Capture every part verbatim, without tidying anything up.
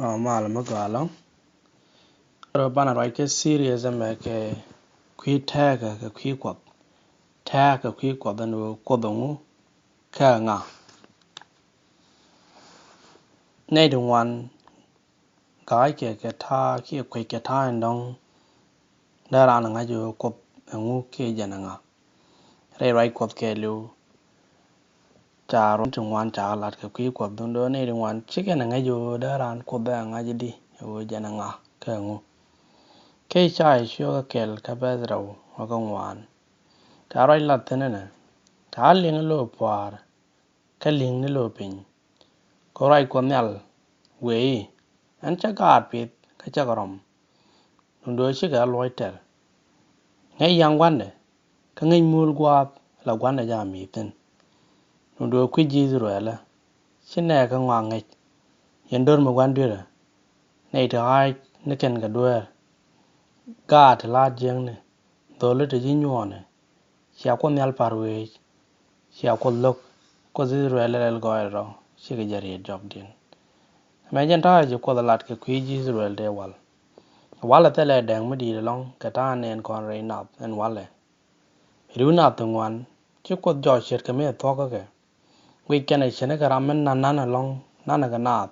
Ɔ, mal mi gɔaa ɛlɔ̱ŋ. Rɔ banɛ ruac kɛ series ɛmɛ kɛ kui̱ tɛɛkɛ kɛ kui̱ Kuɔth. Tɛɛkɛ kui̱ Kuɔth ɛn ɣöö Kuoth ɛŋu kɛ ŋa. Nɛy ti ŋuan ga̱a̱c kɛ kɛ ta̱a̱ kiɛ kuec kɛ ta̱a̱ in dɔ̱ŋ dee raan ŋa̱c ɣöö Kuoth ɛŋu kiɛ jɛn ɛ ŋa. Rɛy ruac Kuɔth kɛɛliw ca ruɔ̱n ti ŋuan ca lat kɛ kui̱ Kuɔth, duundɛ nɛy ti ŋuan /ci kɛn ɛ ŋäc ɣöö dee raan Kuoth ɛ ŋa̱c i̱di ɣöö jɛn ɛ ŋa kɛ ɛŋu. Kɛ Ithaya ciökä kɛl kä bɛ̈th rɛw kä ŋuan. Ca ruac lat thi̱n ɛnɛ, ca liŋ lo̱o̱ pua̱a̱r kä li̱ŋ ni lo̱o̱ piny. Kɛ ruac Kuɔth Nhial wëë i̱, ɣän cä gaat pith kä cä kɛ rɔm, duundɛ cikɛ ɣä luɔc tɛr. Ŋäc yaŋ gua̱ndɛ, kä ŋäc muul gua̱a̱th la gua̱ndɛ jaa mi̱i̱th thi̱n. Duundɛ kui̱ ji̱ I-thɛ-rɛl ɛ, ci nɛɛkä ŋɔak ŋäc. Yɛn do̱r mi gua̱n dui̱rä, nɛy ti ɣaac ni kɛn kɛ dueer. Gaat ti la̱a̱t jiäkni, dho̱li ti ji̱ nyuɔɔni, cia Kuoth Nhial pa̱r wëëc. Cia Kuoth lo̱k, Kuoth I-thɛ-rɛl rɛl gɔɔydɛ rɔ, cikɛ jɛ riet jɔkdiɛn. Ɛmɛ jɛn ta̱a̱ ci Kuoth ɛ lat kɛ kui̱ ji̱ I-thɛ-rɛl tëë wal. Walɛ thilɛ dɛŋ mi di̱i̱t ɛlɔ̱ŋ kɛ ta̱a̱ nɛɛn kɔn rɛy nath ɛn walɛ. Ri̱w nath ti ŋuan, ci Kuoth jɔɔc ce̱tkɛ mi ɛ thuɔ̱kä kɛ. Guic kɛn ɛ ce̱tnikɛ ram mi na̱n na̱n ɛlɔ̱ŋ, na̱n ɛ kɛ naath.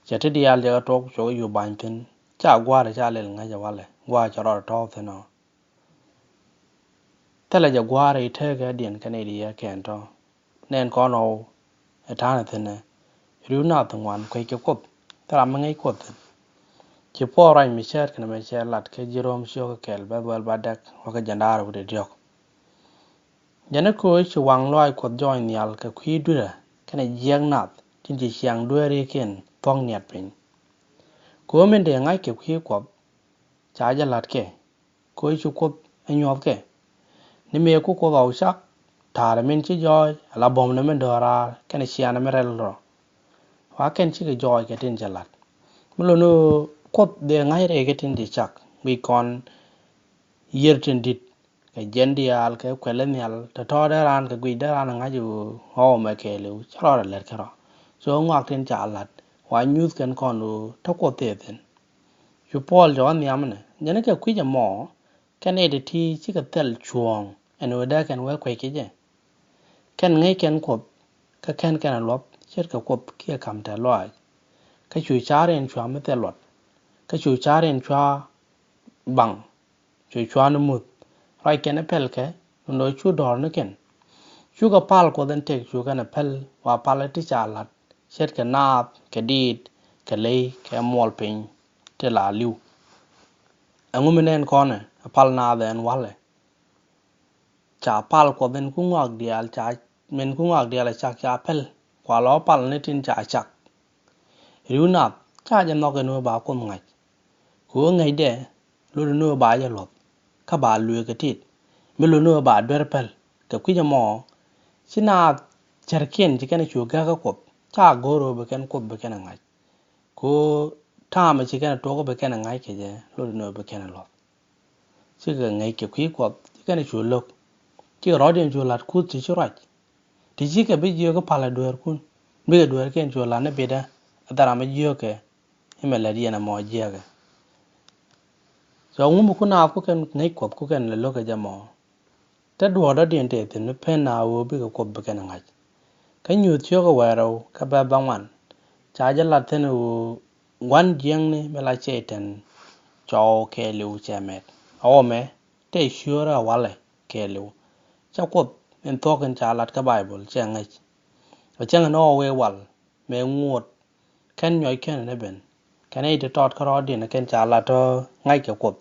Cɛ ti diaal jɛ kɛ tuɔk cuɔk ɛ yup ba̱ny thi̱n, ca gua̱a̱r ɛ ca lɛl ŋäc ɛ walɛ, gua̱a̱r cɛ rɔɔd ɛ tɔ̱ɔ̱k thi̱n ɔ. Thilɛ jɛ gua̱a̱r i̱ tëëkädiɛn kɛn i̱ diɛ kɛn tɔ̱. Nɛn kɔn ɣɔw ɛ ta̱a̱nɛ thi̱nɛ. Ri̱w nath ti ŋuan kuec kɛ Kuoth, thil ram mi ŋäc Kuoth thi̱n. Ci Puɔl ruac mi cäät kɛnɛ mɛ cɛ lat kɛ ji̱ Rom ciökä kɛl bɛ̈th wäl bädäk wäkɛ jiɛn da̱ŋ rɛw wi̱cdɛ diɔ̱k. Jɛn ɛ köö ci waŋ lɔaac Kuɔth jɔɔc nhial kɛ kui̱ dui̱rä kɛnɛ jiäk nath tin ci ciaŋ dueerikiɛn thuɔ̱k niat piny. Köö min dee ŋa̱c kɛ kui̱ Kuɔth ca jɛ la̱t kɛ, köö ci Kuoth ɛ nyuɔ̱th kɛ. Ni mëë ku Kuoth ɣɔw cak, ta̱a̱rɛ min ci jɔɔc ala buɔ̱mnɛ min dɔ̱raar kɛnɛ ciaŋnɛ min rɛl rɔ. Wa kɛn cikɛ jɔɔc kɛ tin cɛ la̱t. Mi lo̱n ɣöö Kuoth dee ŋa̱c rɛy kɛ tin ci cak, guic kɔn yiër tin di̱t kɛ jiɛn diaal kɛ kuɛl in nhial, tɔ̱tɔ̱ dee raan kɛ guic dee raan ŋa̱c ɣöö ɣɔw ɛmɛ kɛɛliw cä rɔɔdɛ lät kärɔ̱. So ŋɔak tin ca la̱t wa nyuth kɛn kɔn ɣöö te Kuoth tëë thi̱n. Cu Puɔl jɔk ɣä nhiam inɛ, jɛn kɛ kui̱c ɛmɔ, kɛn nɛy ti ti cikɛ thil cuɔ̱ɔ̱ŋ ɛn ɣöö dee kɛn wee kuec kɛ jɛ. Kɛn ŋäc kɛn Kuoth, kä kɛn kɛn ɛ luɔth ce̱tkɛ Kuoth kiɛ ka̱m tɛ̈th lɔaac. Kä cu ca̱r in cua mi thil luɔt, kä cu ca̱r in cua baŋ, cu cua ni muth. Ruac kɛn ɛ pɛl kɛ, duundɛ cu dɔ̱r ni kɛn. Cukɛ pal Kuɔth in tëk cu kɛn ɛ pɛl, wa pal ti ca la̱t ce̱tkɛ naath kɛ diit kɛ ley kɛ muɔl piny ti la li̱w. Ɛŋu mi nɛn kɔnɛ ɛ pal naath ɛn walɛ? Ca pal Kuɔth in ku ŋɔak diaal ca, min ku ŋɔak diaal a cak ca pɛl, kua lɔ pal ni tin ca cak. Ri̱w nath ca jɛ nhɔk ɛn ɣöö ba Kuoth ŋa̱c. Kɛ ɣöö ŋäcdɛ lotdɛ ni ɣöö ba jɛ luɔth, kä ba lueek kɛ tit, mi lot ni ɣöö ba duer pɛl. Kɛ kui̱c ɛmɔ, ci naath cärkiɛn ci kɛn cu gäk kä Kuoth, ca go̱o̱r ɣöö bi kɛn Kuoth bi kɛn ɛ ŋa̱c. Kɛ ɣöö ta̱a̱mɛ ci kɛn ɛ tuɔk kä bi kɛn ɛ ŋa̱c kɛ jɛ, lotdɛ ni ɣöö bi kɛn ɛ luɔth. Cikɛ ŋäc kɛ kui̱ Kuɔth, ci kɛn cu lo̱k. Cikɛ rɔ̱diɛn cu la̱t kuth ti ci ruac. Ti cikɛ bi jiök kä palä dueerkun, bikɛ dueerkiɛn cu la̱t ni bitdä, ɛ thil ram mi jiökɛ, imɛ lät yɛn ɛmɔ jiäkɛ. So ŋu mi ku naath ku kɛn ŋäc Kuɔth ku kɛn lɛ lo̱k kɛ jɛ mɔ. Te duɔ̱ɔ̱r dɔ̱diɛn tëë thi̱n mi pen a ɣöö bikɛ Kuoth bi kɛn ŋa̱c. Kä Nyuuth ciökä wäl rɛw kä bɛ̈th bäŋuan, ca jɛ lat thi̱n ɣöö gua̱n jiäkni mi la Cɛy-tan cɔw kɛɛliw cɛ mɛt. A ɣɔmɛ, tëë ciöörä a walɛ kɛɛliw. Cä Kuoth in thuɔ̱k in ca lat kä Baibol cɛ ŋäc. A cäŋ in ɣɔw wee wal mëë ŋuɔ̱t kɛn nyɔc kɛn ni ben. Kɛn nɛy ti tɔt kä rɔɔdiɛn kɛn ca lat tɔ̱ ŋa̱c kɛ Kuoth.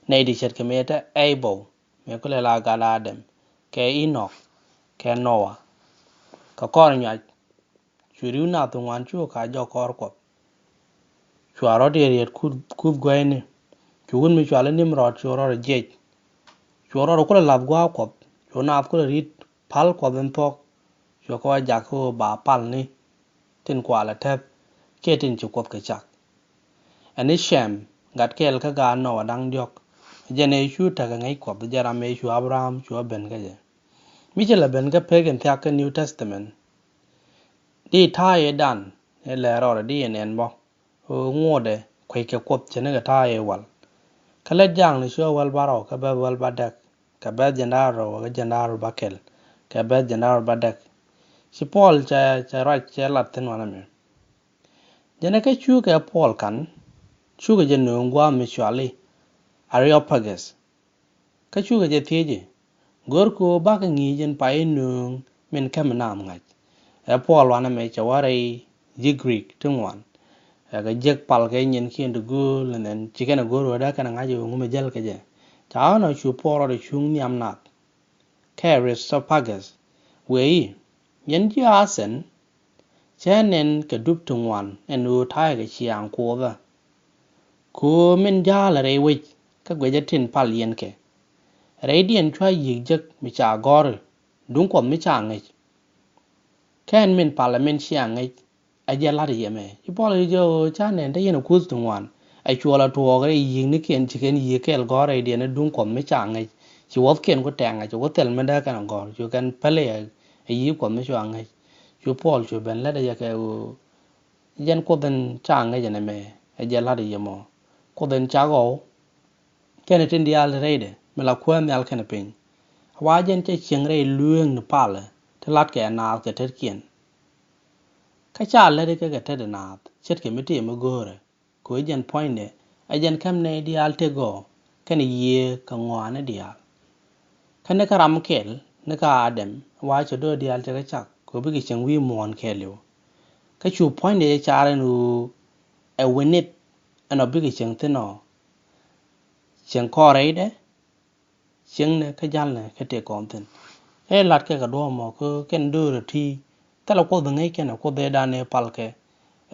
Nɛy ti ce̱tkɛ mëë te Ɛ-bɛl, mëë ku lɛ la gat Adam, kɛ Ɛ-nɔk, kɛ Noa. Kɛ kɔr nyuac, cu ri̱w nath ti ŋuan cukɛ ka̱ jɔk kɔr Kuɔth. Cua rɔ̱diɛn riet kuth, kuth guäyni. Cu wut mi cɔal i̱ Nimrɔd cu rɔɔdɛ jiɛc. Cu rɔɔdɛ kulɛ la̱th gua̱a̱th Kuɔth. Cu naath kulɛ ri̱t pal Kuɔth in thuɔ̱k. Cua kɛ wä jak kä ɣöö ba pal ni tin kua lɛ tɛth kiɛ tin ci Kuoth kɛ cak. Ɛn i̱ Cɛm, gat kɛl kä gaat Noa da̱ŋ diɔ̱k. Jɛn ëë cu tekɛ ŋäc Kuɔth, jɛn ram ëë cu Abraham cu a ben kä jɛ. Mi ci lɛ ben kä pek in thiak kä New Testament, di ta̱a̱ yɛ dan ëë lɛ rɔɔdɛ di yɛ nɛn bä. ɣöö ŋuɔ̱tdɛ kueckɛ Kuoth ce̱tnikɛ ta̱a̱ ëë wal. Kä lät Jaakni cuɛ wäl bärɔw kɛ bɛ̈th wäl bädäk, kɛ bɛ̈th jiɛn da̱ŋ rɛw kɛ jiɛn da̱ŋ rɛw bäkɛl, kɛ bɛ̈th jiɛn da̱ŋ rɛw bädäk. Ci Puɔl cɛ, cɛ ruac cɛ lat thi̱n wanɛ mɛ. Jɛn ɛ kä cukɛ Puɔl ka̱n, cukɛ jɛ nööŋ gua̱a̱th mi cɔal i̱ Areopagus. Kä cukɛ jɛ thiec i̱, görkɛ ɣöö bakɛ ŋi̱i̱c in pay i̱ nööŋ min kä mi naath ŋa̱c? Ɛ Puɔl wanɛ mɛ cɛ wä rɛy ji̱ Grik ti ŋuan. Ɛ kɛ jek palkɛ nyinkiɛn ti gööl, and then ci kɛn ɛ go̱r ɣöö dee kɛn ɛ ŋa̱c ɣöö ŋu mi jäl kɛ jɛ. Ca ɣän ɔ cu Puɔl rɔɔdɛ cuŋ nhiam naath. Kä Areopagus wëë i̱, yɛn ji̱ Athɛn, cä nɛn kɛ dup ti ŋuan ɛn ɣöö ta̱yɛ kɛ ciaaŋ Kuɔthä. Kɛ ɣöö min ja̱a̱lɛ rɛy wec kä guecä tin pal yɛn kɛ. Rɛydiɛn cua yi̱k jek mi ca gɔ̱ri, duŋ Kuɔth mi ca ŋäc. Kä ɛn min palä min cia ŋäc, ɛ jɛ la̱t yɛ mɛ. Ci Puɔl jɛ ɣöö ca nɛn te yɛn ɛ kuth ti ŋuan. Ɛ cuɔl ɛ tuɔɔk rɛy yi̱knikiɛn ci kɛn yi̱k kɛɛl gɔ̱r rɛydiɛn ɛ duŋ Kuɔth mi ca ŋäc. Ci wuɔthkiɛn ku tɛŋ ɛ, ci ku thil mi dee kɛn ɛ gɔ̱r, cu kɛn päl ɛ, ɛ yi̱k Kuɔth mi cua ŋäc. Cu Puɔl cu ben lät ɛ jɛ kɛ ɣöö jɛn Kuoth in ca ŋäc ɛn ɛmɛ, ɛ jɛ la̱t yɛ mɔ. Kuoth in cak ɣɔw, kɛnɛ tin diaal ti rɛydɛ mi la kuäär nhial kɛnɛ piny. A wa jɛn cɛ cieŋ rɛy lueeŋni palä ti la̱tkɛ ɛ naath kɛ tetkiɛn. Kä ca läti kɛ kɛ tet ɛ naath ce̱tkɛ mi tëë mi go̱o̱rɛ. Kɛ ɣöö jɛn puɔ̱nydɛ ɛ jɛn käm nɛy diaal tëk gɔɔ kɛnɛ Yiëë kɛ ŋɔaani diaal. Kä ni kä ram kɛl ni kä Adam, wa cɛ do̱r diaal cɛ kɛ cak kɛ ɣöö bikɛ cieŋ wi̱i̱ muɔ̱ɔ̱n kɛɛliw. Kä cu puɔ̱nydɛ jɛ car ɛn ɣöö ɛ wi̱nit ɛn ɔ bikɛ cieŋ thi̱n ɔ. Cieŋ kɔɔr rɛydɛ, cieŋnɛ kä ja̱lnɛ kä tëë kɔn thi̱n. Ëë la̱t kɛ kɛ duɔ̱ɔ̱p mɔ kä kɛn döörä ti thilɛ Kuoth ŋäc kɛnɛ Kuoth ëëdan ëë palkɛ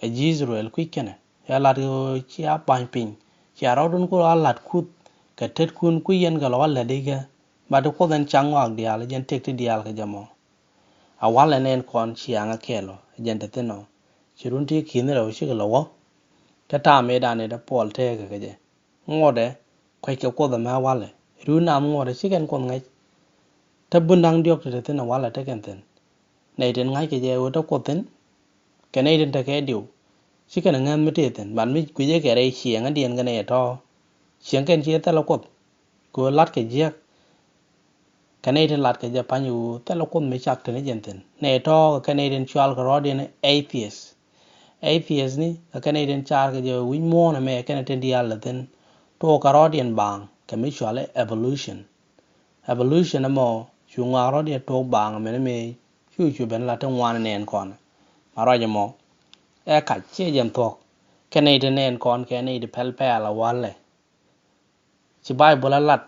ɛ ji̱ I-thɛ-rɛl kui̱c kɛnɛ. Ëë la̱t kɛ ɣöö cia ba̱ny piny, cia rɔ̱dun ku rɔ a la̱t kuth kɛ tetkun ku yɛn kɛ lɔ a lätdikä. Bat ti Kuoth ɛn cak ŋɔak diaal, jɛn tëk ti diaal kɛ jɛ mɔ. A walɛ nɛn kɔn ciaŋä kɛɛl ɔ, jɛn te thi̱n ɔ. Ci run ti ki̱ni rɛw cikɛ lɔ wä. Te ta̱a̱ mëëdan ëë dee Puɔl tëëkɛ kɛ jɛ. Ŋuɔ̱tdɛ kueckɛ Kuoth ɛmɛ walɛ. Ri̱w nath ŋuɔ̱tdɛ ci kɛn Kuoth ŋäc. Te bun da̱ŋ diɔ̱k te te thi̱n ɛ walɛ te kɛn thi̱n. Nɛy tin ŋa̱ckɛ jɛ ɣöö te Kuoth thi̱n, kɛ nɛy tin tekɛ diw, ci kɛn ɛ ŋäth mi tëë thi̱n. Ban mi guicɛ kɛ rɛy cieŋädiɛn kɛ nɛy ɛ tɔ̱. Cieŋ kɛn ci ɛ thilɛ Kuoth. Kɛ ɣöö la̱tkɛ jiäk. Kɛ nɛy tin la̱tkɛ jɛ pa̱ny ɣöö thilɛ Kuoth mi cak te ni jɛn thi̱n. Nɛy tɔ̱ kɛ kɛ nɛy tin cual kɛ rɔ̱diɛn atheist. Atheist ni kɛ kɛ nɛy tin car kɛ jɛ wi̱c muɔ̱ɔ̱n ɛmɛ kɛnɛ tin diaal ɛ thi̱n. Tuɔɔk kɛ rɔ̱diɛn baaŋ kɛ mi cual i̱ evolution. Evolution ɛmɔ cu ŋɔak rɔ̱diɛn tuɔɔk baaŋ ɛmɛn ɛmɛ cu cu ben la ti ŋuan nɛɛn kɔn. Ma ruac ɛmɔ ɛ kac ciɛ jɛn thuɔ̱k. Kɛ nɛy ti nɛɛn kɔn kɛ nɛy ti pɛl pɛl ɛ walɛ. Ci Baibol a lat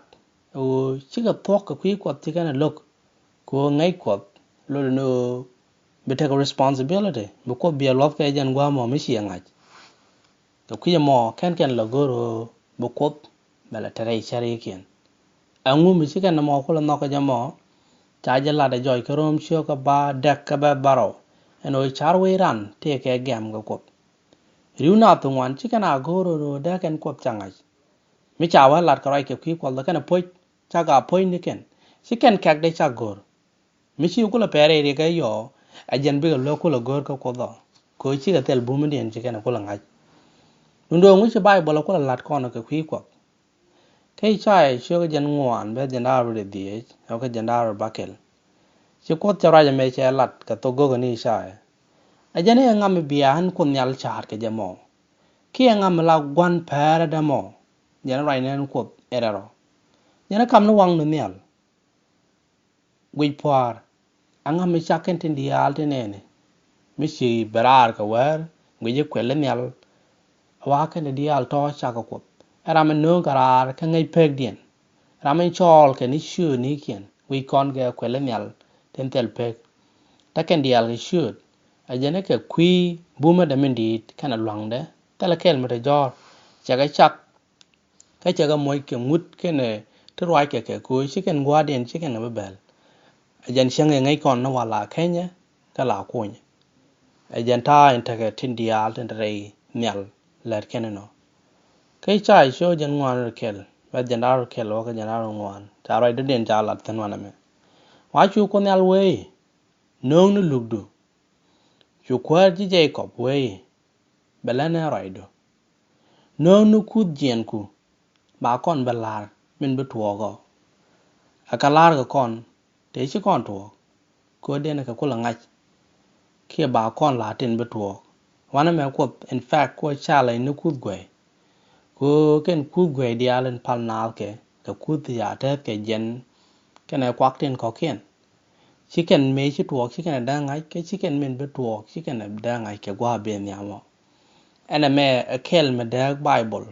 ɣöö cikɛ thuɔ̱k kɛ kui̱ Kuɔth ci kɛn ɛ lo̱k. Kɛ ɣöö ŋäc Kuɔth lotdɛ ni ɣöö bi tekɛ responsibility, bi Kuoth bi ɛ luɔ̱th kɛ jɛn gua̱a̱th mɔ mi ci ɛ ŋa̱c. Kɛ kui̱ ɛmɔ kɛn kɛn lɛ go̱r ɣöö bi Kuoth bɛ lɛ te rɛy cärikiɛn. Ɛŋu mi ci kɛn ɛmɔ kulɛ nhɔk kɛ jɛ mɔ? Ca jɛ lat ɛ jɔc kä Rom ciök kä bädäk kä bɛ̈th bärɔw ɛn ɣöö ca̱r wec ran tëëkɛ gɛ̈m kɛ Kuoth. Ri̱w naath ti ŋuan ci kɛn a go̱r ɣöö dee kɛn Kuoth ca ŋa̱c. Mi ca wä lat kɛ ruac kɛ kui̱ Kuɔth kɛn ɛ puɔ̱c, cak a puɔ̱c ni kɛn. Ci kɛn kɛ̈k dee cak go̱r. Mi ci kulɛ pɛr rɛy riɛk ɛ yɔɔ, ɛ jɛn bikɛ luäk kulɛ go̱r kä Kuoth ɔ. Kɛ ɣöö cikɛ thil bumdiɛn ci kɛn ɛ kulɛ ŋa̱c. Duundɛ ŋu ci Baibol ɛ kulɛ la̱t kɔn kɛ kui̱ Kuɔth. Kä Ithaya ciök jiɛn ŋuan bɛ̈th jiɛn da̱ŋ rɛw dhieec ɛ kä jiɛn da̱ŋ rɛw bäkɛl. Ci Kuoth cɛ ruac ɛmɛ cɛ lat kɛ thok go̱o̱kɛ ni Ithaya. Ɛ jɛn i̱ ɛŋa mi bia ɣän Kuoth Nhial ca̱a̱t kɛ jɛ mɔ? Kiɛ ɛŋa mi la gua̱n pɛ̱rädɛ mɔ? Jɛn ruac ni ɣän Kuoth ɛ rɛl rɔ. Jɛn ɛ kam ni waŋdu nhial. Guic pua̱a̱r, ɛŋa mi cak kɛn tin diaal ti nɛɛni? Mi ci ben raar kɛ wäär, guic i̱ kuɛli nhial. A wa kɛn tin diaal tɔ̱ cak kɛ Kuoth. Ɛ ram mi nööŋ kɛ raar kä ŋäc pekdiɛn. Ram mi cɔɔl kɛn i̱ ciöötnikiɛn, guic kɔn kɛ kuɛli nhial tin thil pek. Te kɛn diaal kɛ ciööt, ɛ jɛn i̱ kɛ kui̱ bumä dɛ min di̱i̱t kɛnɛ lua̱ŋdɛ, thilɛ kɛl mi te jɔ̱ɔ̱r. Cɛ kɛ cak Kä cɛ kɛ moc kɛ ŋut kɛnɛ ti ruac kɛ kɛ, kɛ ɣöö ci kɛn gua̱a̱rdiɛn ci kɛn kɛ bi bɛl. Ɛ jɛn cäŋ ɛ ŋäc kɔn ni wal a kɛnyɛ kä la kunyɛ. Ɛ jɛn ta̱a̱ in tekɛ tin diaal tin te rɛy nhial lät kɛn inɔ. Kä Ithaya ciök jiɛn ŋuan rɛw kɛl, bɛ̈th jiɛn da̱ŋ rɛw kɛl wä kä jiɛn da̱ŋ rɛw ŋuan, ca ruac dɔ̱diɛn ca lat thi̱n wanɛ mɛ. Wa cu Kuoth Nhial wee i̱, nööŋni lukdu. Cu kuäär ji̱ Jekɔb wee i̱, bɛ lät ni ruacdu. Nööŋ ni kuth jiɛɛnku ba kɔn bɛ la̱r min bi tuɔɔk ɔ. Ɛ kɛ la̱r kɛ kɔn tëë ci kɔn tuɔɔk, kɛ ɣöö dënɛ kɛ kulɛ ŋa̱c kiɛ ba kɔn la̱r tin bi tuɔɔk. Wanɛmɛ Kuoth, in fact, Kuoth challenge ni kuth guɛy. Kɛ ɣöö kɛn kuth guɛy diaal in pal naath kɛ, kɛ kuth ya tɛth kɛ jiɛn kɛnɛ kuak tin kɔ̱kiɛn. Ci kɛn mëë ci tuɔɔk ci kɛn ɛ dee ŋa̱c, kɛ ci kɛn min bi tuɔɔk ci kɛn ɛ dee ŋa̱c kɛ gua̱a̱th ben nhiam ɔ. Ɛn ɛmɛ ɛ kɛl mi dääk Baibol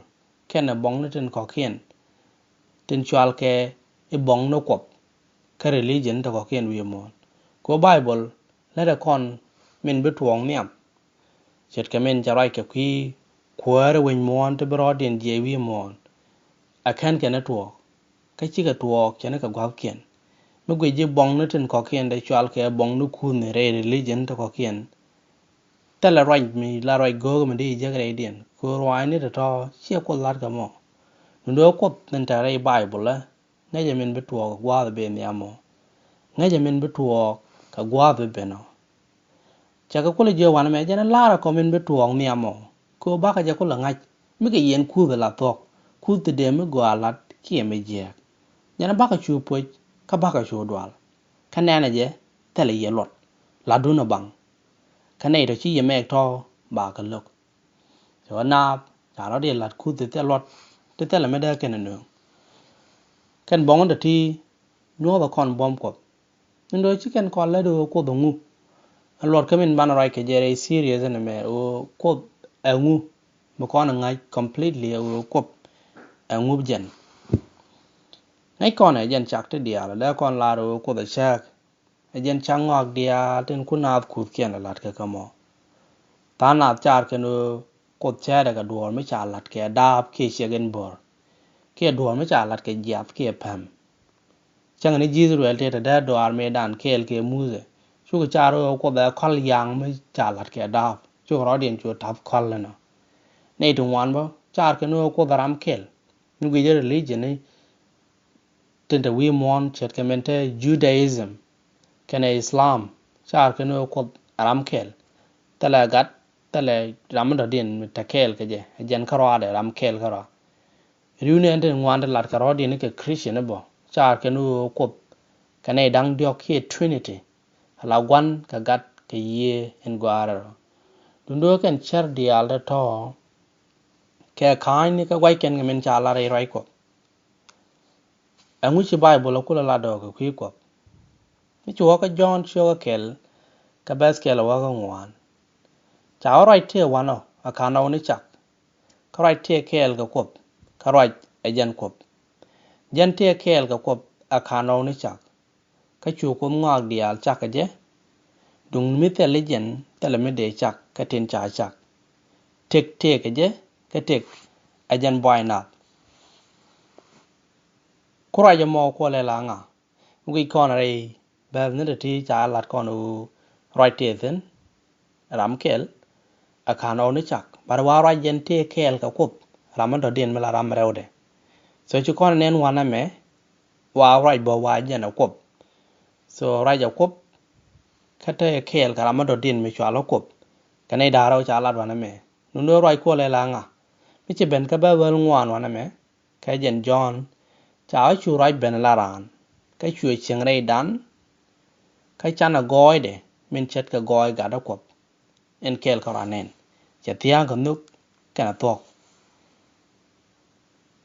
kɛnɛ buɔ̱ŋni tin kɔ̱kiɛn tin cual kɛ i̱ buɔ̱ŋni Kuɔth kä religion ti kɔ̱kiɛn wi̱i̱ muɔ̱ɔ̱n. Kɛ ɣöö Baibol lätdɛ kɔn min bi tuɔɔk nhiam. Ce̱tkɛ min cɛ ruac kɛ kui̱ kuäärä wec muɔ̱ɔ̱n ti bi rɔɔdiɛn jiɛc wi̱i̱ muɔ̱ɔ̱n. Ɛ kɛn kɛn ɛ tuɔɔk, kä cikɛ tuɔɔk cɛ ni kɛ gua̱thkiɛn. Mi guic ji̱ buɔ̱ŋni tin kɔ̱kiɛn dee cual kɛ buɔ̱ŋni kuthni rɛy religion ti kɔ̱kiɛn. Thilɛ ruac mi la ruac go̱o̱k mi dee jiäk rɛydiɛn, kɛ ɣöö ruaacni tɔ̱tɔ̱ ciɛ Kuoth la̱tkɛ mɔ. Duundɛ ɣöö Kuoth min te rɛy Baibol ɛ ŋäcɛ min bi tuɔɔk kɛ gua̱a̱th ben nhiam ɔ. Ŋäcɛ min bi tuɔɔk kɛ gua̱a̱th bi ben ɔ. Cɛ kɛ kulɛ jiök wanɛmɛ jɛn ɛ la̱rä kɔ min bi tuɔɔk nhiam ɔ, kɛ ɣöö bakɛ jɛ kulɛ ŋa̱c mi kɛ yɛn kuth ɛ la thuɔ̱k, kuth ti dee mi gɔaa la̱t kiɛ mi jiääk. Jɛn ɛ bakɛ cu puɔ̱c kä bakɛ cu dual. Kä nɛnɛ jɛ thilɛ yɛ luɔt, la̱tdun ɛ baŋ. Kä nɛy tɔ̱ ci yɛ mɛk tɔ̱ ba kɛ lo̱k. Cɛ wä naath ca rɔ̱diɛn la̱t kuth ti thil luɔt ti thilɛ mi dee kɛn ɛ nööŋ. Kɛn buɔ̱ŋ in te ti nyuɔ̱thɛ kɔn buɔ̱m Kuɔth. Ni do̱ ci kɛn kɔn lät ɣöö Kuoth ɛŋu. Ɛn luɔt kä min banɛ ruac kɛ jɛ rɛy series ɛn ɛmɛ ɣöö Kuoth ɛŋu. Mi kɔn ɛ ŋa̱c completely ɣöö Kuoth ɛŋu bi jɛn. Ŋäc kɔn ɛ jɛn cak ti diaal ɛ dee kɔn lar ɣöö Kuoth ɛ cääk. Ɛ jɛn cak ŋɔak diaal tin ku naath kuthkiɛn ɛ la̱t kɛ kä mɔ. Tha̱a̱ŋ nath car kɛn ɣöö Kuoth cäätdɛ kɛ duɔ̱ɔ̱r mi ca la̱t kɛ da̱a̱p kiɛ ciɛk in bo̱r, kiɛ duɔ̱ɔ̱r mi ca la̱t kɛ jiath kiɛ päm. Cäŋ ni ji̱ I-thɛ-rɛl tëë te dee dɔaar mëëdan kɛɛl kɛ Muthɛ, cukɛ car ɣöö Kuoth ɛ kɔ̱l yaŋ mi ca la̱t kɛ da̱a̱p, cukɛ rɔ̱diɛn cu ta̱th kɔ̱l inɔ. Nɛy ti ŋuan bä car kɛn ɣöö Kuoth ɛ ram kɛl. Mi guic ɛ religion ni tin te wi̱i̱ muɔ̱ɔ̱n ce̱tkɛ min te Judaism kɛnɛ Islam, car kɛn ɣöö Kuoth ɛ ram kɛl. Thilɛ gat, thilɛ ram mi dɔ̱diɛn mi te kɛɛl kɛ jɛ, ɛ jɛn kärɔaadɛ ram kɛl kärɔa. Ri̱wni ɛn tin ŋuan ti lat kɛ rɔ̱diɛn kɛ Christian bä, car kɛn ɣöö Kuoth kɛ nɛy da̱ŋ diɔ̱k kiɛ Trinity, ala Gua̱n kɛ Gat kɛ Yiëë in gɔaarɛ rɔ. Duundɛ ɣöö kɛn cär diaal tɔ̱tɔ̱ kɛ ka̱a̱cni kä gua̱ckɛn kɛ min ca lar rɛy ruac Kuɔth. Ɛŋu ci Baibol ɛ kulɛ lat ɔ kɛ kui̱ Kuɔth? Mi ci wä kä Jɔ̱ɔ̱n ciökä kɛl kä bɛ̈th kɛl ɛ wä kä ŋuan. Ca wä ruac tëë wanɔ ɛ ka̱n nɔw ni cak. Kä ruac tëë kɛɛl kɛ Kuoth, kä ruac ɛ jɛn Kuoth. Jɛn tëë kɛɛl kɛ Kuoth ɛ ka̱n nɔw ni cak. Kä cu Kuoth ŋɔak diaal cak kɛ jɛ. Duŋ mi thil i̱ jɛn thilɛ mi dee cak kä tin ca cak. Tëk tëë kɛ jɛ kä tëk ɛ jɛn buay nath. Ku ruac ɛmɔ kuɔlɛ la ŋa? Mi guic kɔn rɛy bɛ̈th ni te ti ca lat kɔn ɣöö ruac tëë thi̱n ram kɛl ɛ ka̱n ɣɔw ni cak. But wa ruac jɛn tëë kɛɛl kɛ Kuoth ram mi dɔ̱diɛn mi la ram rɛwdɛ. So ci kɔn nɛn wanɛ mɛ wa ruac bä wa jɛn ɛ Kuoth. So ruac ɛ Kuoth kä tëë kɛɛl kɛ ram mi dɔ̱diɛn mi cual ɛ Kuoth. Kɛ nɛy da̱ŋ rɛw ca lat wanɛ mɛ. Nundɛ ruac kuɔlɛ la ŋa? Mi ci ben kä bɛ̈th wäl ŋuan wanɛ mɛ. Kä jɛn Jɔ̱ɔ̱n ca cu ruac ben la raan kä cuɛ cieŋ rɛydan. Kä canɛ gɔɔydɛ min ce̱tkɛ gɔɔy gatdä Kuɔth in kɛɛl kɛ rɔa nɛn. Cɛ thia̱a̱ŋ kɛ nhök kɛnɛ thuɔ̱k.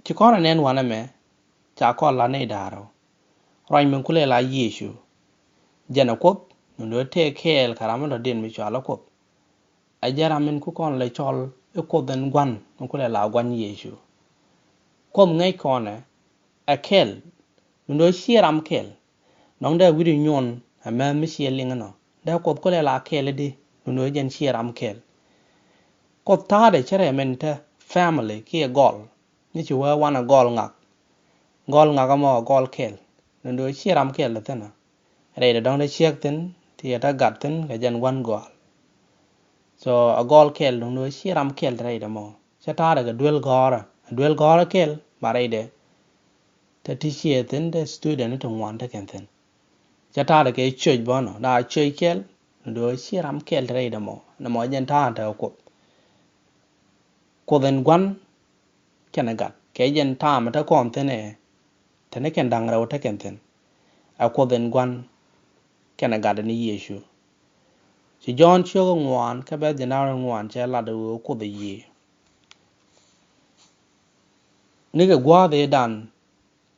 Ci kɔn ɛ nɛn wanɛ mɛ ca kɔn la nɛy da̱ŋ rɛw. Ruac min kulɛ la Yecu jɛn ɛ Kuoth, min do̱ tëë kɛɛl kɛ ram mi dɔ̱diɛn mi cual ɛ Kuoth. A jɛ ram min ku kɔn lɛ cɔl i̱ Kuoth ɛn Gua̱n, min kulɛ la Gua̱n Yecu. Kuoth ŋäc kɔnɛ ɛ kɛl, min do̱ ciɛ ram kɛl. Nɔŋ dee wi̱cdu nyuɔn ɛ mɛth mi ciɛ liŋ inɔ, dee Kuoth kulɛ la kɛl i̱di, min do̱ jɛn ciɛ ram kɛl. Kuoth ta̱a̱dɛ cärɛ min te family kiɛ gɔl. Ni ci wee wanɛ gɔl ŋak. Gɔl ŋak ɛmɔ ɛ gɔl kɛl. Duŋdɛ ciɛ ram kɛl te thi̱n ɔ. Rɛydɛ dɔ̱ŋ dee ciek thi̱n ti yɛ te gat thi̱n kɛ jɛn wän gɔal. So a gɔl kɛl duŋdɛ ciɛ ram kɛl te rɛydɛ mɔ. Cɛ ta̱a̱dɛ kɛ duel gɔ̱rä. A duel gɔ̱rä kɛl ba rɛydɛ. Te ti ciɛ thi̱n te student ni ti ŋuan te kɛn thi̱n. Cɛ ta̱a̱dɛ kɛ ciöc bä nɔ. Daa ciöc kɛl duŋdɛ ciɛ ram kɛl te rɛydɛ mɔ. Nɛ mɔ jɛn ta̱a̱dɛ te kɛ Kuoth. Kuoth in Gua̱n kɛnɛ Gat. Kɛ jɛn taamɛ te kɔn thi̱n ɛ, te ni kɛn da̱ŋ rɛw te kɛn thi̱n. Ɛ Kuoth in Gua̱n kɛnɛ Gat ni Yecu. Ci Jɔ̱ɔ̱n ciök ŋuan kä bɛth jiɛn da̱ŋ rɛw ŋuan cɛ lat ɛ ɣöö Kuoth ɛ Yiëë. Nikɛ gua̱a̱th ëëdan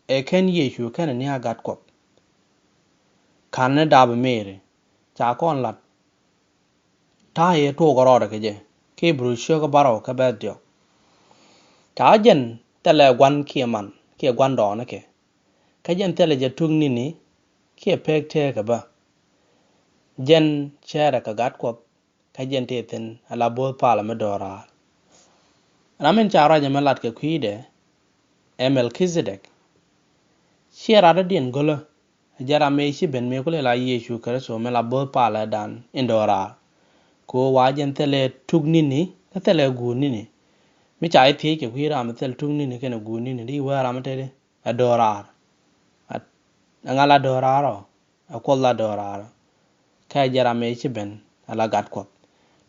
ɛ kɛn Yecu kɛnɛ ni a Gat Kuɔth. Ka̱n ni dap ɛ Mɛri ca kɔn lat ta̱a̱ yɛ tuɔɔk rɔɔdɛ kɛ jɛ. Kä Ibru ciök bärɔw kä bɛth diɔ̱k. Ca jɛn thilɛ gua̱n kiɛ man kiɛ gua̱n dɔɔnikɛ. Kä jɛn thilɛ jɛ tuk ni̱ni kiɛ pek tëëkɛ bä. Jɛn cɛɛrɛ kɛ Gat Kuɔth. Kä jɛn tëë thi̱n ala bo̱o̱th palä mi do̱raar. Ram in ca ruacɛ mi lat kɛ kui̱dɛ ɛ Mɛlkithɛdɛk. Ciɛ rat dɔ̱diɛn gölä. Jɛ ram mëë ci ben mëë kulɛ la Yecu Kritho mi la bo̱o̱th palä dan in do̱raar. Kɛ ɣöö wa jɛn thilɛ tuk ni̱ni kä thilɛ guur ni̱ni. Mi ca i̱ thiec kɛ kui̱ ram mi thil tuk ni̱ni kɛnɛ guur ni̱ni di wee ram mi teti ɛ do̱raar. Ɛ ŋa la do̱raar ɔ? Ɛ Kuoth la do̱raar. Kä jɛ ram mëë ci ben ala Gat Kuɔth.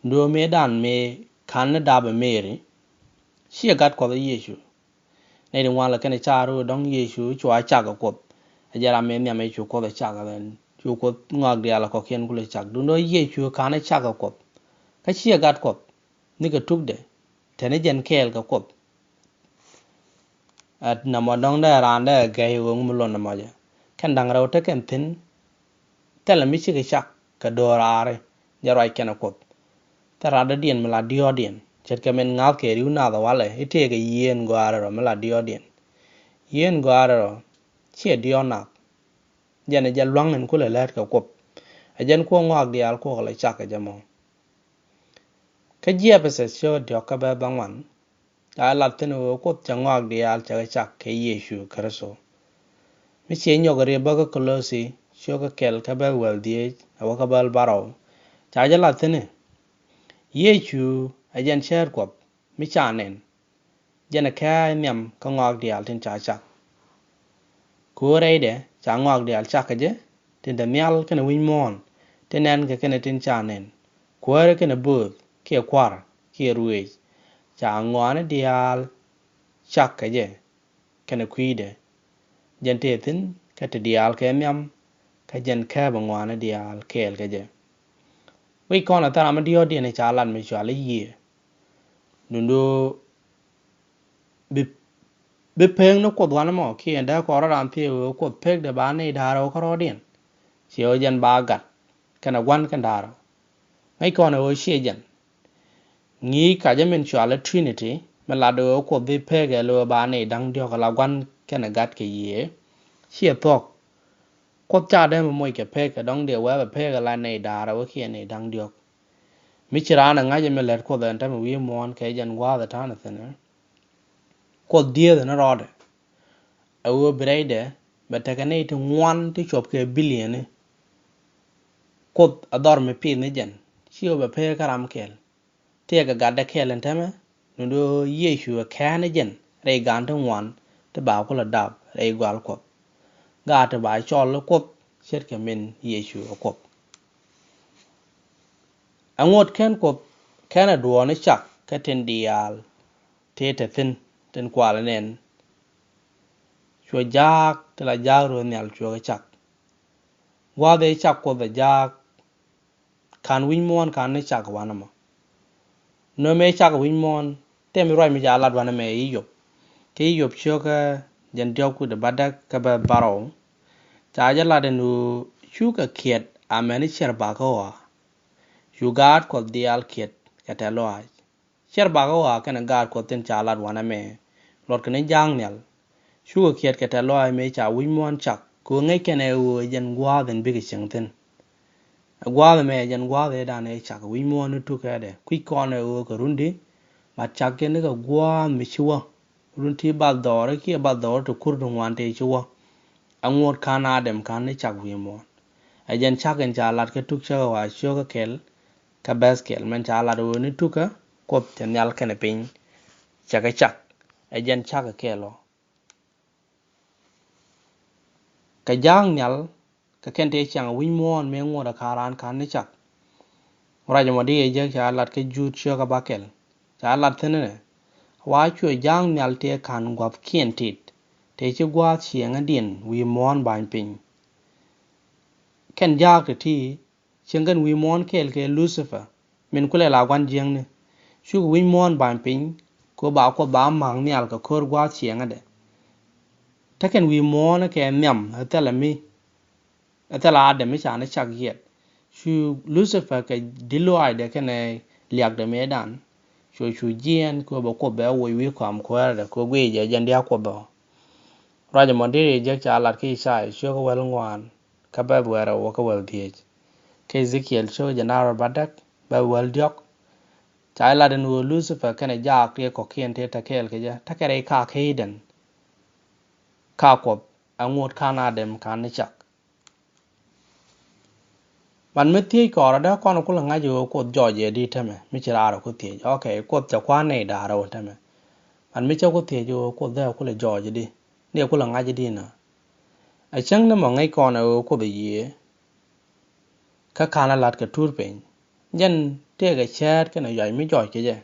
Duŋdɛ mëëdan mëë ka̱n ni dap ɛ Mɛri. Ciɛ Gat Kuɔth ɛ Yecu. Nɛy ti ŋuan lɛ kɛnɛ car ɣöö dɔ̱ŋ Yecu cua cak ɛ Kuoth. Ɛ jɛ ram mëë nhiam ɛ cu Kuoth ɛ cak ɛ cu Kuoth ŋɔak diaal ɛ kɔ̱kiɛn kulɛ cak. Duŋdɛ Yecu ka̱n ɛ cak ɛ Kuoth. Kä ciɛ Gat Kuɔth. Nikɛ tukdɛ te ni jɛn kɛɛl kɛ Kuoth. Ɛ namɔ dɔ̱ŋ dee raan dee gɛy ɣöö ŋu mi luɔt namɔ jɛ. Kɛn da̱ŋ rɛw te kɛn thi̱n. Thilɛ mi cikɛ cak kɛ do̱raari jɛ ruac kɛnɛ Kuoth. Thil rat dɔ̱diɛn mi la diɔ̱ɔ̱kdiɛn ce̱tkɛ min ŋa̱thkɛ ri̱w nath ɛ walɛ i̱ tëëkɛ yieen gɔaarɛ rɔ mi la diɔ̱ɔ̱kdiɛn. Yieen gɔaarɛ rɔ ciɛ diɔ̱ɔ̱k nath. Jɛn ɛ jɛ lua̱ŋ in kulɛ lät kɛ Kuoth. Ɛ jɛn kuɔk ŋɔak diaal kuɔk lɛ cak kɛ jɛ mɔ. Kä jiɛpɛthɛ ciök diɔ̱k kä bɛth bäŋuan. A lat thi̱n ɣöö Kuoth cɛ ŋɔak diaal cɛ kɛ cak kɛ Yecu Kritho. Mi ciɛ nyɔk riep bä kä Kolothi ciök kä kɛl kä bɛth wäl dhieec a wä kä bäl bärɔw. Ca jɛ lat thi̱n i̱ Yecu ɛ jɛn cäät Kuɔth mi ca nɛn. Jɛn ɛ kääc nhiam kä ŋɔak diaal tin ca cak. Kɛ ɣöö rɛydɛ ca ŋɔak diaal cak kɛ jɛ tin te nhial kɛnɛ wi̱c muɔ̱ɔ̱n tin nɛn kɛ kɛnɛ tin ca nɛn. Kuäärä kɛnɛ bööth kiɛ kua̱r kiɛ ruëëc ca ŋɔaani diaal cak kɛ jɛ kɛnɛ kui̱dɛ. Jɛn tëë thi̱n kä ti diaal kɛ nhiam kä jɛn kääpɛ ŋɔaani diaal kɛɛl kɛ jɛ. Wi̱c kɔn ɛ thil ram mi diɔ̱ɔ̱kdiɛn ca lat mi cɔal i̱ Yiëë. Duŋdɛ bi, bi pek ni Kuoth wanɛ mɔ kiɛ dee kɔn rɔ ram thiee ɣöö Kuoth pekdɛ ba nɛy da̱ŋ rɛw kärɔɔdiɛn. Ciɛ ɣöö jɛn ba gat kɛnɛ gua̱n kɛn da̱ŋ rɛw. Ŋäc kɔn ɛ ɣöö ciɛ jɛn. Ŋi̱i̱c kacä min cɔal i̱ Trinity mi lat ɣöö Kuoth bi pekɛ lo̱ ba nɛy da̱ŋ diɔ̱k ala gua̱n kɛnɛ gat kɛ Yiëë. Ciɛ thuɔ̱k. Kuoth ca dee mi moc kɛ pekɛ dɔ̱ŋ dee wee bɛ pekɛ la nɛy da̱ŋ rɛw kiɛ nɛy da̱ŋ diɔ̱k. Mi ci raan ɛ ŋa̱c ɛmɛ lät Kuoth ɛn täämɛ wi̱i̱ muɔ̱ɔ̱n kɛ jɛn gua̱a̱th ɛ ta̱a̱nɛ thi̱n ɛ. Kuoth diëëth ɛn rɔɔdɛ. Ɛ ɣöö bi rɛydɛ bɛ tekɛ nɛy ti ŋuan ti cuɔp kɛ bilioni. Kuoth ɛ dhɔr mi pith ni jɛn ci ɣöö bɛ pek kä ram kɛl. Tëëkɛ gatdɛ kɛl ɛn täämɛ ni do̱ Yecu ɛ kɛn ni jɛn rɛy gaan ti ŋuan ti ba kulɛ dap rɛy gɔal Kuɔth. Gaat ti ba cɔl i̱ Kuoth ce̱tkɛ min Yecu ɛ Kuoth. Ɛŋot /ken Kuoth /kenɛ duɔ̱ɔ̱ni cak kä tin diaal tëë te thi̱n tin kualɛ nɛn. Cuɛ jaak ti la jaak röth nhial cuɛ kɛ cak. Gua̱a̱th ëë cak Kuoth ɛ jaak ka̱n wi̱c muɔ̱ɔ̱n ka̱n ni cak wanɛ mɔ. Nömɛ cak wi̱c muɔ̱ɔ̱n tëë mi ruac mi ca lat wanɛ mɛ i̱ Yop. Kä i̱ Yop ciökä jɛn diɔ̱k kut ɛ bädäk kä bä bärɔw. Ca jɛ lat ɛn ɣöö cukɛ kiɛt amäni ciɛr bakä ɣɔaa. Cu gaat Kuɔth diaal kiɛt kɛ tɛ̈th lɔaac. Ciɛr bakä ɣɔaa kɛnɛ gaat Kuɔth tin ca lat wanɛ mɛ luɔtkɛ ni ja̱a̱ŋ nhial. Cukɛ kiɛt kɛ tɛ̈th lɔaac mëë ca wi̱c muɔ̱ɔ̱n cak kɛ ɣöö ŋäc kɛn ɛ ɣöö ɛ jɛn gua̱a̱th in bikɛ cieŋ thi̱n. Ɛ gua̱a̱th ɛmɛ ɛ jɛn gua̱a̱th ëëdan ëë cak wi̱c muɔ̱ɔ̱n ni tukädɛ kui̱c kɔn ɛ ɣöö kɛ run di. Mat cak kɛn ni kɛ gua̱a̱th mi ci wä run ti bath dhɔɔri kiɛ bath dhɔɔri ti kur ti ŋuan tëë ci wä. Ɛŋot ka̱n Adam ka̱n ni cak wi̱i̱ muɔ̱ɔ̱n. Ɛ jɛn cak in ca lat kä tuk cäkä ɣɔaa ciökä kɛl kä bɛ̈th kɛl mɛn ca lat ɣöö ni tukä Kuoth cɛ nhial kɛnɛ piny. Cɛ kɛ cak ɛ jɛn cak ɛ kɛl ɔ. Kɛ ja̱a̱ŋ nhial kɛ kɛn tëë ciaŋ wi̱c muɔ̱ɔ̱n mëë ŋot ɛ ka̱n raan ka̱n ni cak. Ruac ɛmɔ di ɛ jek ca lat kä Juud ciökä bäkɛl ca lat thi̱n inɛ. wa cuɛ ja̱a̱ŋ nhial tëë ka̱n gua̱thkiɛn tit, tëë ci gua̱a̱th ciɛŋädiɛn wi̱i̱ muɔ̱ɔ̱n ba̱ny piny. Kɛn jaak ti̱ti̱ cieŋ kɛn wi̱i̱ muɔ̱ɔ̱n kɛɛl kɛ Lucifer, min kulɛ la gua̱n jiäkni. Cukɛ wi̱c muɔ̱ɔ̱n ba̱ny piny, kɛ ɣöö ba Kuoth ba ma̱a̱ŋ nhial kɛ ko̱r gua̱a̱th ciɛŋädɛ. Te kɛn wi̱i̱ muɔ̱ɔ̱n kɛ nhiam ɛ thilɛ mi, ɛ thilɛ Adam mi ca ni cak yiɛt. Cu Lucifer kɛ di̱t lɔaacdɛ kɛnɛ liakdɛ mëëdan, cu cu jiɛɛn kɛ ɣöö bɛ Kuoth bɛ woc wi̱i̱ kɔam kuäärädɛ, kɛ ɣöö guic jɛ jɛn diaal Kuoth bä. Ruac ɛmɔ deri jek ca lat kä Ithaya cio̱kä wäl ŋuan, kä bɛ̈th wäl rɛw wä kä wäl dhieec. Kä Ezekiel cio̱kä jiɛn da̱ŋ rɛw bädäk, bɛ̈th wäl diɔ̱k. Ca jɛ lat ɛn ɣöö Lucifer kɛnɛ jaak riɛk kɔ̱kiɛn tëë te kɛɛl kɛ jɛ, tekɛ rɛy kaak kä Eden, kaak Kuɔth, ɛ ŋot ka̱n Adam ka̱n ni cak. Ban mi thiec kɔrɛ dee kɔn kulɛ ŋa̱c ɣöö Kuoth jɔɔc ɛ di tämɛ, mi ci raar ɛ ku thiec. Ok, Kuoth cɛ kua̱n nɛy da̱ŋ rɛw tämɛ. Ban mi cɛ ku thiec ɣöö Kuoth dee kulɛ jɔɔc ɛ di, ni ɛ kulɛ ŋa̱c ɛ di nä. Ɛ cäŋ ni mɔ ŋäc kɔn ɛ ɣöö Kuoth ɛ yiëë, kä ka̱n ɛ la̱t kɛ tuur piny. Jɛn tëëkɛ cäät kɛnɛ yɔac mi jɔɔc kɛ jɛ.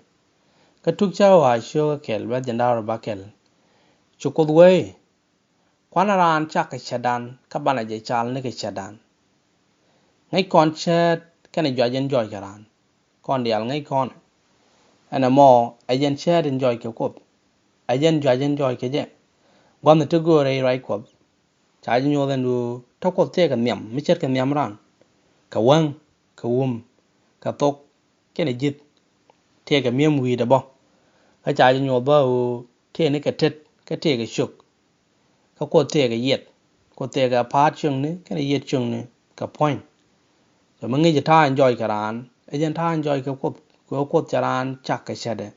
Kä tuk cä ɣɔaa cio̱kä kɛl, bɛ̈th jiɛn da̱ŋ rɛw bäkɛl. Cu Kuoth wee, kuanɛ raan cak kɛ cätdan, kä banɛ jɛ cal ni kɛ cätdan. Ŋäc kɔn cäät kɛnɛ juac in jɔɔc kɛ raan. Kɔn diaal ŋäc kɔn. Ɛn ɛmɔ, ɛ jɛn cäät in jɔɔc kɛ Kuoth. Ɛ jɛn juac in jɔɔc kɛ jɛ. Gua̱nh ti göörä i̱ ruac Kuɔth. Ca jɛ nyuɔth ɛn ɣöö te Kuoth tëëkɛ nhiam, mi ce̱tkɛ nhiam raan. Kɛ wäŋ, kɛ wum, kɛ thok, kɛnɛ ji̱th. Tëëkɛ mi̱em wi̱i̱dɛ bä. Kä ca jɛ nyuɔth bä ɣöö tëë ni kɛ tet, kä tëëkɛ ciök. Kä Kuoth tëëkɛ yiɛt. Kuoth tëëkɛ pa̱a̱t ciökni kɛnɛ yiɛt ciökni kɛ puɔ̱ny. Cɛ mi ŋi̱c ta̱a̱ in jɔɔc kɛ raan, ɛ jɛn ta̱a̱ in jɔɔc kɛ Kuoth, kɛ ɣöö Kuoth cɛ raan cak kɛ cätdɛ.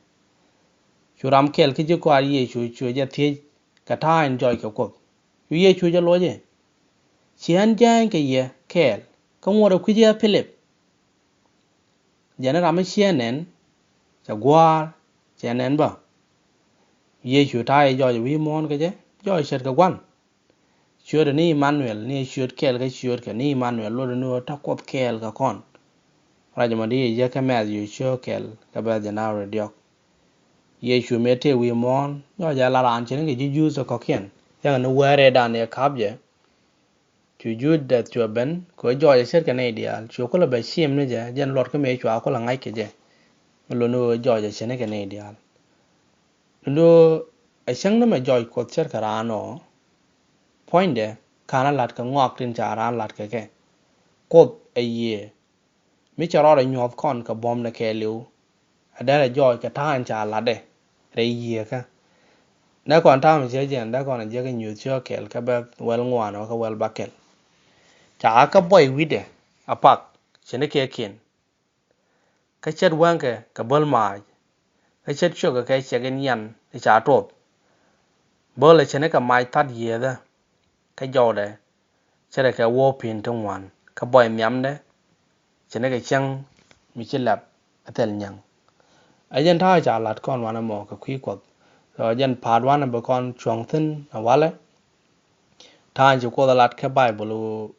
Cu ram kɛl kä ji̱ kɔaar Yecu, cu jɛ thiec kɛ ta̱a̱ in jɔɔc kɛ Kuoth. Cu Yecu jɛ luɔc i̱, ci ɣän jääny kɛ yɛ kɛɛl, kä ŋuɔ̱t ɛ kui̱c ɛ Pilip? Jɛn ram mi ciɛ nɛn, cɛ gua̱a̱r, cɛ nɛn bä. Yecu ta̱a̱ i̱ jɔɔc wi̱i̱ muɔ̱ɔ̱n kɛ jɛ, jɔɔc ce̱tkɛ gua̱n. Ciötdɛ ni Imanuɛl, ni ciöt kɛɛl kä ciötkɛ ni Imanuɛl, luɔtdɛ ni ɣöö te Kuoth kɛɛl kɛ kɔn. Ruac ɛmɔ deri jek kä Mɛthiu cio̱k kɛl, kä bɛ̈th jiɛn da̱ŋ rɛw diɔ̱k. Yecu mëë tëë wi̱i̱ muɔ̱ɔ̱n, jɔɔc ɛ la raan ce̱tnikɛ ji̱ Juudh kɔ̱kiɛn. Cäŋ ni wäärɛ dan ɛ ka̱p jɛ. Cu Juudh dɛth cuɛ ben, kɛ ɣöö jɔɔc ɛ ce̱tkɛ nɛy diaal. Cuɛ kulɛ bɛ ciɛm ni jɛ, jɛn luɔt kä mëë cua kulɛ ŋa̱c kɛ jɛ. Mi lot ni ɣöö jɔɔc ɛ ce̱tnikɛ nɛy diaal. Duundɛ ɣöö ɛ cäŋ ni mɛ jɔɔc Kuoth ce̱tkɛ raan ɔ, puɔ̱nydɛ /ka̱nɛ la̱t kɛ ŋɔak tin ca raan la̱t kɛ kɛ. Kuoth ɛ yiëë, mi cɛ rɔɔdɛ nyuɔ̱th kɔn kɛ buɔ̱mdɛ kɛɛliw. Ɛ derɛ jɔɔc kɛ ta̱a̱ in ca la̱tdɛ rɛy yiëëkä. Dee kɔn ta̱a̱ mi cɛ jɛn, dee kɔn ɛ jek i̱ Nyuuth cio̱k kɛl, kä bɛ̈th wäl ŋuan ɔ kä wäl bäkɛl. Ca kä buɔy wi̱cdɛ apath, ce̱tnikɛ kiɛn. Kä ce̱t wäŋkɛ kɛ bäl maac, kä ce̱t ciökɛ kɛ ciɛk in yian i̱ ca tuɔth. Bäl ɛ ce̱tnikɛ mac thät yiëëthä, kä jɔwdɛ ce̱tkɛ kɛ wuɔ̱w pi̱n ti ŋuan, kä buɔy nhiamdɛ ce̱tnikɛ cäŋ mi ci lɛp ɛ thil nyäŋ. Ɛ jɛn ta̱a̱ ca la̱t kɔn wanɛ mɔ kɛ kui̱ Kuɔth. Ɛ jɛn pa̱a̱t wanɛ bi kɔn cuɔ̱ŋ thi̱n ɛ walɛ. Ta̱a̱ ci Kuoth ɛ lat kä Baibol ɣöö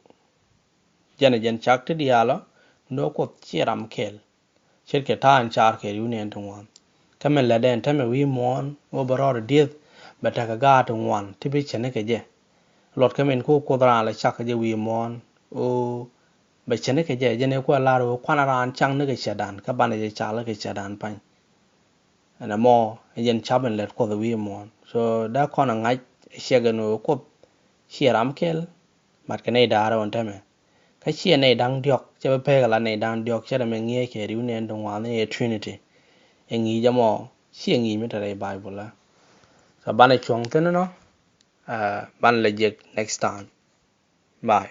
jɛn ɛ jɛn cak ti diaal ɔ, ni Kuoth /ciɛ ram kɛl. Ce̱tkɛ ta̱a̱ in car kɛ ri̱w nɛɛni ti ŋuan. Kä min lätdɛ ɛn täämɛ wi̱i̱ muɔ̱ɔ̱n ɣöö bɛ rɔɔdɛ dieth, bɛ tekɛ gaat ti ŋuan ti bi ce̱tnikɛ jɛ. Luɔt kä min ku Kuoth raan lɛ cak kɛ jɛ wi̱i̱ muɔ̱ɔ̱n ɣöö bɛ ce̱tnikɛ jɛ, jɛn ɛ ku ɛ lar ɣöö kuanɛ raan cak ni kɛ cätdan, kä banɛ jɛ cal kɛ cätdan pa̱ny. Ɛn ɛmɔ ɛ jɛn ca̱p in lät Kuɔth wi̱i̱ muɔ̱ɔ̱n. So dee kɔn ɛ ŋa̱c ɛ ciɛk ɛn ɣöö Kuoth /ciɛ ram kɛl, mat kɛ nɛy da̱ŋ rɛw ɛn täämɛ. Kä /ciɛ nɛy da̱ŋ diɔ̱k, /cɛ bi pek ala nɛy da̱ŋ diɔ̱k, ce̱t ɛmɛ ŋi̱eec kɛ ri̱w nɛɛni ti ŋuan, ni ɛ Trinity. Ɛ ŋi̱i̱c ɛmɔ, /ciɛ ŋi̱i̱c mi te rɛy Baibol ɛ. So banɛ cuɔ̱ŋ thi̱n ɛnɔ, ah, banɛ lɛ jek next time. Bye.